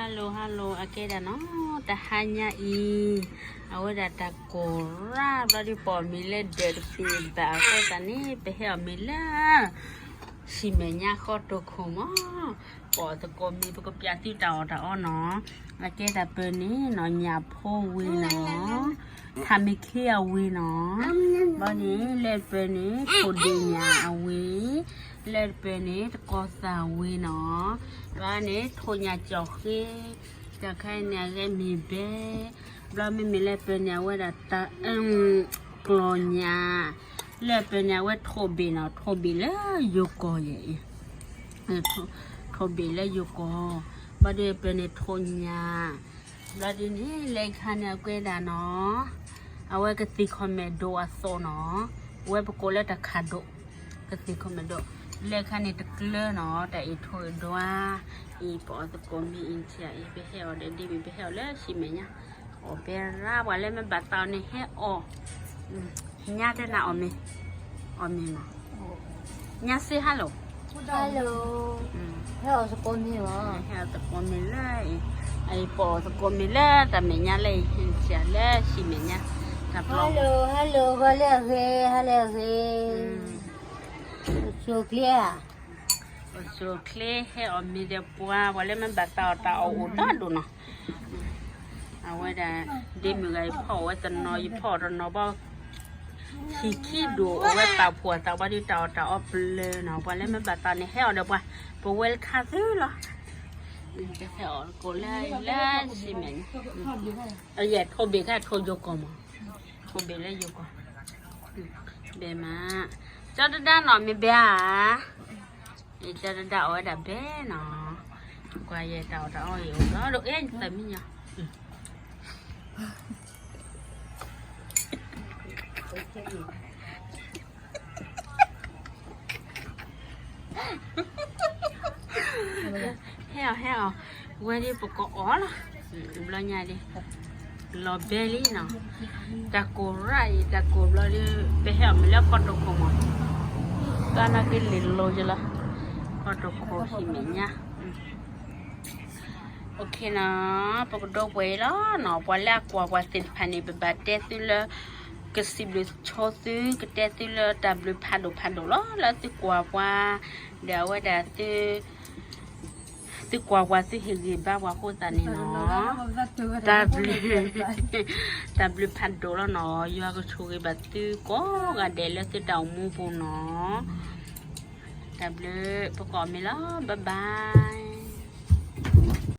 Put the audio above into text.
Hello hello အကဲဒၣ်နီၤ, တဟါညါအံၤ အဝဲဒၣ်တၢ်ကိၢ်ရၣ်ဘျီဒုး ပအီၣ်မ့ၤလၢဒၢးတပ့ၤဘၣ်အဃိသတးန့ၣ် ပဟဲအီၣ်မ့ၤလၢ ဟံၣ်မဲာ်ညါဃီတိာ်ခိၣ်မး, ပအီၣ်သကိးမ့ၤ ပကပျးသုတၢ်အီၣ်တၢ်အီနီၤ, အကဲဒၣ်ပၢၤန့ၣ်နီၤ ညၣ်ဖိဝံၤနီၤ, ထးမ့ၢ်ခ့အဝံၤနီၤ, ဘျီန့ၣ် လၢပၢၤန့ၣ် ထိၣ်ဒ့ၣ်ညၣ်အဝံၤ လၢတပၢၤန့ၣ် တကီၤသၣ်ဝံၤနီၤ, ဘျီန့ၣ် ထိၣ်ညၣ်ကၠီၣ်ဃ့, ကၠီၣ်ဃ့န့ၣ် အဂဲၤမ့ၢ်ဘဲ, ဘျီမ့မ့ၢ်လၢပၢၤန့ၣ် အဝဲဒၣ်တၢ် ကျီၢ်ညၣ်, လၢပၢၤန့ၣ် အဝဲထိၣ်ဘ့ၣ်နီၤ, ထိၣ်ဘ့ၣ်လၢယိၤကီၢ်ယဲအံၤ, ထိၣ်ဘ့ၣ်လၢယိၤကီၢ်, ဘျီဒုးပၢၤန့ၣ်ထိၣ်ညၣ်, ဘျီဒုးန့ၣ် လၢခါန့ၣ်အကွဲးဒၣ်နီၤ, အဝဲကသံၣ်ခီၣ်မဲာ်ဒိၣ်အသိးနီၤ, အဝဲပကိးလၢတၢ်ခးဒိၣ်, ကသံၣ်ခီၣ်မဲာ်ဒိၣ်, လၢခါန့ၣ်တကျၢၤနီၤ, တၢ်အ့ၣ်ထိၣ်အ့ၣ်ဒွါ, အံၤပအီၣ်သကိးမ့ၤအံၤ အံၤပဟဲအီၣ်ဒီးဒ်မ့ၢ်ပဟဲအီၣ်လၢဟံၣ်မဲာ်ညါ, အီၣ်ဘဲရၣ် ပှၤလၢမ့ၢ်ဘၣ်သးအီၤန့ၣ်ဟဲအီၣ်, ညါတဲနၤအီၣ်မ့ၤ, အီၣ်မ့ၤမး, ညါစ့ဟါလီၤ ဟဲအီၣ်သကိးမ့ၤလၢအံၤ, အံၤပအီၣ်သကိးမ့ၤလၢတၢ်မဲာ်ညါလၢအံၤ ဟံၣ်စၢ်လၢဟံၣ်မဲာ်ညါ, တၢ်ဘျီ hello hello ဂီၤလၢအဂ့ၤ ဟါလၢအဂ့ၤ, အိၣ်ဆူၣ်ချ့ဧါ, အိၣ်ဆူၣ်ချ့ ဟဲအီၣ်မ့ၤဒီးပှၤ ပှၤလၢမ့ၢ်ဘၣ်သးအီၤတၢ်အီၣ်အိၣ်ဒီဒိၣ်နီၤ, အဝဲဒၣ် ဒ့မုၣ်ဂၤ ယဖီၣ်ဝဲတနီၤ ယဖီၣ်တနီၤဘၣ်, ဟံၣ်ခံဒိၣ် အဝဲပာ်ဖှိၣ်အသးဘၣ်ဒီး တၢ်အီၣ်တၢ်အီပျၢၤနီၤ, ပှၤလၢမ့ၢ်ဘၣ်သးန့ၣ် ဟဲအီၣ်ဒီးပှၤ, ပဝဲလၢခါသုလီၤ, ဟဲအီၣ်ကိးလၢ လၢဟံၣ်မဲာ်ညါ, အယဲၢ်ထိၣ်ဘ့ၣ်ခါထိၣ်ယိၤကီၢ်မး, ထိၣ်ဘ့ၣ်လၢယိၤကီၢ်, ဘဲမး, ကၠီတဒါနီၤ မ့ၢ်ဘဲဧါ ကၠီတဒါအီၣ်ဝဲဒၣ်ဘဲနီၤ, ကွၢ်ယဲၢ်တၢ်အီၣ်တၢ်အီအံၤအိၣ်ဒီး အဲၣ်သၢမံညီ, ဟဲအီၣ်ဟဲအီၣ်, ဝဲဒ်ပကအီၣ်လီၤ, ဘျီညါဒ် လီၤဘဲလံနီၤ, တၢ်ကိၢ်ရၣ်အံၤ တၢ်ကိၢ်ဘျီဒ် ပဟဲအီၣ်မ့ၤလၢကီၢ်တိာ်ခိၣ်မး, ကါနာ်က့လံာ်လိၤယလီၤ, ကီၢ်တိာ်ခိၣ်ဟံၣ်မဲာ်ညါ OKနီၤ, ပကဒိပှဲၤအံၤလီၤနီၤ, ပှၤလၢအကွၢ်ပှၤသ့ၣ်တဖၣ်န့ၣ် ပဘၣ်တဲသုလၢ ကစံးဘျုးဆိသု ကတဲသုလၢတၢ်ဘျုးဖးဒိၣ်ဖးဒိၣ်လီၤ, လၢသုကွၢ်ပှၤ, ဒီးအဝဲဒၣ်သု သုကွၢ်ပှၤသုဟ့ၣ်ဂံၢ်ဘါပှၤအဃိသတးန့ၣ်နီၤ, တၢ်ဘျုး, တၢ်ဘျုးဖးဒိၣ်လီၤနီၤ, ယွၤကဆိၣ်ဂ့ၤဘၣ်သုကိးဂၤဒဲးလၢသုတၢ်အိၣ်မူပူၤနီၤ, တၢ်ဘျုး, ပကအီၣ်မ့ၤလီၤ, bye bye.